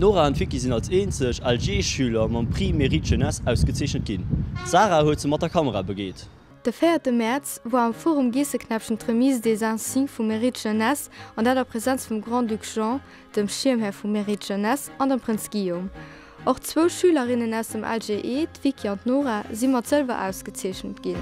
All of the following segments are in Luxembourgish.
D'Nora an d'Vicky sinn als eenzeg LG-Schüler mam Prix Mérite Jeunesse ausgezeechent ginn. D'Sarah huet se mat der Kamera begeet. De véierte Mäerz war am Forum Geesseknäppchen d'Remise des Insignes vum Mérite Jeunesse, an dat a Presenz vum Grand-Duc Jean, dem Schiermhär vum Mérite Jeunesse, an dem Prënz Guillaume. Och zwou Schülerinnen aus dem LGE, d'Vicky an d'Nora, si mat Sëlwer ausgezeechent ginn.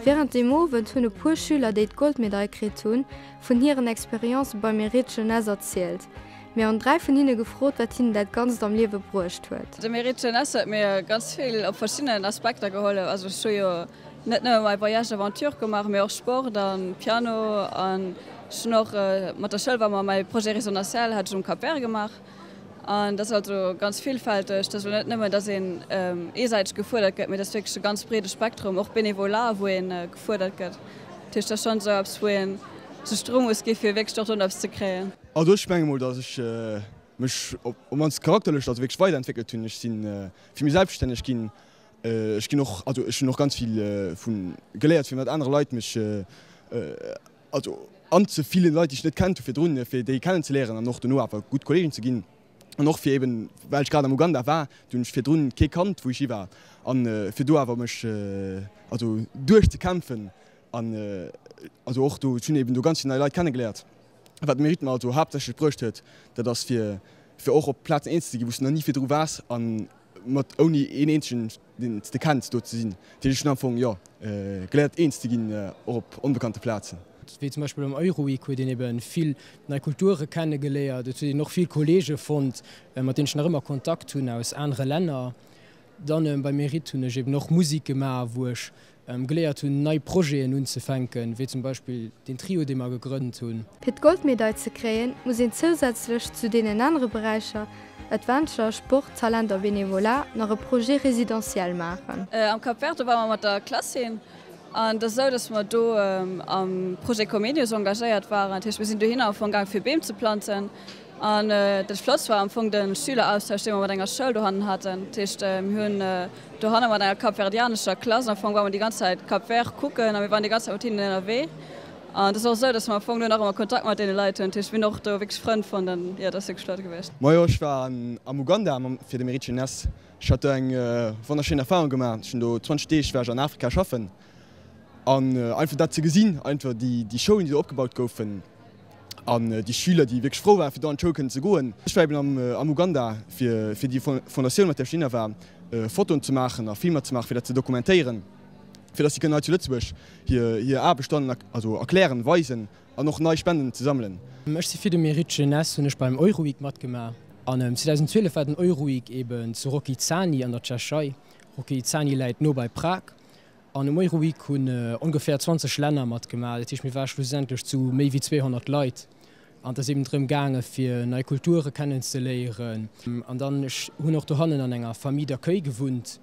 Wärend dem Owend hunn e puer Schüler, déi d'Goldmedail kritt hunn, vun hiren Experience beim Mérite Jeunesse erzielt. Mir hunn 3 vun hinne gefrot, wat hinnen dat Ganzt am Liewe bruecht huet. De Mérite Jeunesse huet mir ganz vill op verschiddenen Aspekter gehollef. Also ech hu jo net nëmme mäi Voyage Aventure gemaach, mee och Sport an Piano an ech hunn och mat der Schoul war mer mäi Projet résidentiel hat ech um Cap Vert gemaach. An dat ass also ganz villfälteg. Dat ass elo net nëmmen, datt een eesäiteg gefuerdert gëtt, mee dat ass wierklech e ganz breede Spektrum, och Bénévolat, wou ee gefuerdert gëtt. Dat heescht, dat ass schonn esou eppes, wou ee sech dru muss gi fir wierklech och do eppes ze kréien. Also ech menge mol, datt ech mech op mannst charakterlech also wierklech weiderentwéckelt hunn. Ech si vill méi selbststänneg ginn. Ech ginn och, also ech hunn och ganz vill vu geléiert, fir mat anere Leit mech also anzefillen, Leit déi ech net kennt hu virdrun, fir déi kennenzeléieren an och dono awer gutt Kolleegen ze ginn. An och fir eben, well ech grad am Uganda war, do hunn ech virdrun kee kannt wou ech hi war, an fir do awer mech also duerchzekämpfen an also och do, ech hunn eben do ganz vill nei Leit kennegeléiert. Wat de Mérite mer also haaptsächlech bruecht huet, dat ass fir fir och op Plazen eens ze ginn, wou s de nach ni virdru waars an mat ouni een eenzegen deen s de kenns do ze sinn. Dat heescht ech hunn am Fong, jo, geléiert eens ze ginn och op onbekannte Plazen. Wéi zum Beispill am Euroweek huet een eben vill nei Kulture kennegeléiert, et huet een och vill Kollege fonnt, mat deenen ech nach ëmmer Kontakt hunn aus anere Länner. Dann bei Mérite hunn ech eben och Musik gemaach, wou ech geléiert hunn nei Projeten unzefänken, wéi zum Beispill den Trio dee mer gegrënnt hunn. Fir d'Goldmedail ze kréien, muss een zousätzlech zu deenen anere Beräicher, Adventure, Sport, Talent a Benevolat, nach e Projet résidentiel maachen. Am Cap Vert, do ware mer mat der Klass hin an et ass esou, datt mer do am Projet Comenius engagéiert waren. Dat heescht, mir sinn dohinner am Fong gaang fir Beem ze planzen. An dat Flottst war am Fong de Schüleraustausch, dee mer mat enger Schoul dohannen haten. Dat heescht, mir hunn dohanne mat enger kapverdianescher Klass, am Fong ware mer déi ganz Zäit Cap Vert kucken a mir waren déi ganz Zäit mat hinnen ënnerwee. An et ass och esou, datt mer am Fong elo nach ëmmer Kontakt mat deene Leit hunn. Dat heescht, mir hunn och do wierklech Frënn fonnt an jo, dat ass wierklech flott gewiescht. Majo, ech war am Uganda fir de Mérite Jeunesse. Ech hat do eng wonnerschéin Erfahrung gemaach. Ech hunn do 20 Deeg war ech an Afrika schaffen an einfach dat ze gesinn, einfach déi Schoulen, déi do opgebaut goufen an déi Schüler, déi wierklech frou waren, fir do an d'Schoul kënnen ze goen. Ech war eben am Uganda fir fir déi Fondatioun, mat där ech dohinner war, Fotoen ze maachen a Filmer ze maachen, fir dat ze dokumentéieren, fir datt si kënnen hei zu Lëtzebuerg hir hir Aarbecht dann also erklären, weisen an och nei Spenden ze sammelen. Ech si fir de Mérite Jeunesse hunn ech beim Euroweek matgemaach an 2012 war den Euroweek eben zu Rokycany an der Tschechei. Rokycany läit no bei Prag An um Euroweek hunn ongeféier 20 Länner matgemaach. Dat heescht, mir ware schlussendlech zu méi wéi 200 Leit. An et ass eben drëm gaange fir nei Kulture kennenzeléieren. An dann, ech hunn och dohannen an enger Famille d'accueil gewunnt.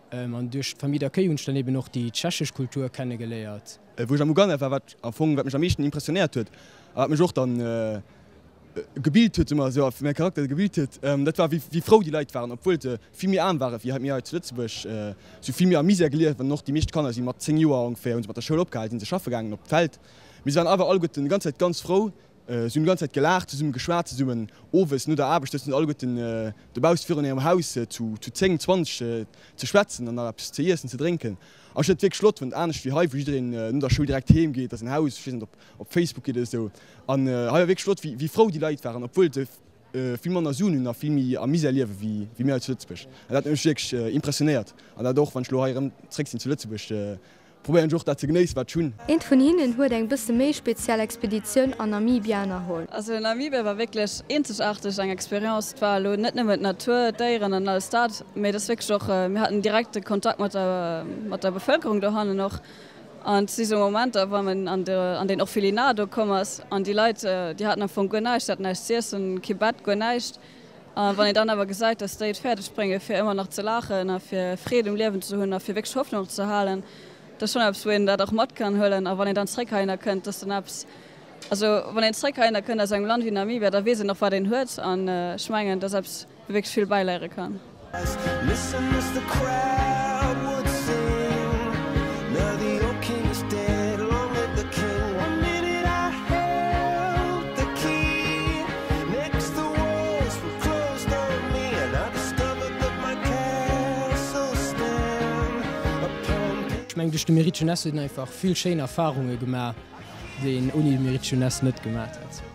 An duerch d'Famille d'accueil hunn ech dann eben och déi tschechesch Kultur kennegeléiert. Wou ech am Uganda war, wat am Fong, wat mech am meeschten impressionéiert huet a wat mech och dann gebilt huet, soe mer esou, a mäi Charakter gebilt huet, dat war, wéi frou déi Leit waren, obwuel se vill méi aarm ware wéi hei mir hei zu Lëtzebuerg, si hu vill méi am Misär gelieft an och déi meescht Kanner si mat 10 Joer ongeféier, hu se mat der Schoul opgehal, si se schaffe gaangen op d'Feld. Mee se waren awer alleguerten déi ganz Zäit ganz frou, si hunn déi ganz Zäit gelaacht, zesumme geschwat, zesummen owes no der Aarbecht souzen se alleguerten dobausse virun hirem Haus zu 10, 20 ze schwätzen an nach eppes ze iessen, ze drénken. An ech hunn dat wierklech flott fonnt, anescht wéi hei, wou jiddereen no der Schoul direkt heem geet a säin Haus, ech weess net, op op Facebook geet oder esou. An hei war wierklech flott, wéi frou déi Leit waren, obwuel se vill manner Suen hunn a vill méi am Misär liewe wéi mir hei zu Lëtzebuerg. An dat huet mech wierklech impressionéiert. An dat och, wann ech elo hei erëm zréck sinn zu Lëtzebuerg, probéieren ech och dat ze genéissen, wat ech hunn. Eent vun hinnen huet eng bësse méi speziell Expeditioun an Namibia ënnerholl. Also Namibia war wierklech eenzegaarteg, eng Experience. Et war elo net nëmmen d'Natur, d'Déieren an alles dat, mee et ass wierklech och, mir haten direkte Kontakt mat der mat der Bevëlkerung dohannen och. An et si sou Momenter, wann een an de an deen Orphelinat do komm ass an déi Leit, déi haten am Fong guer näischt, déi haten näischt z'iessen, kee Bett, guer näischt. A wann een dann awer gesäit, dass déi et fäerdeg bréngen, fir ëmmer nach ze laachen a fir Freed um Liewen ze hunn a fir wierklech Hoffnung ze halen, dat ass schonn eppes, wou een dat och mat kann huelen. A wann een dann zréck heihinner kënnt, dat ass dann eppes, also wann een zréck heihinner kënnt aus engem Land wéi Namibia, da weess een och, wat een huet. An ech mengen, dat ass eppes, wierklech vill bäiléiere kann. Ech mengen duerch de Mérite Jeunesse huet een einfach vill schéin Erfarunge gemaach, déi een ouni de Mérite Jeunesse net gemaat hätt.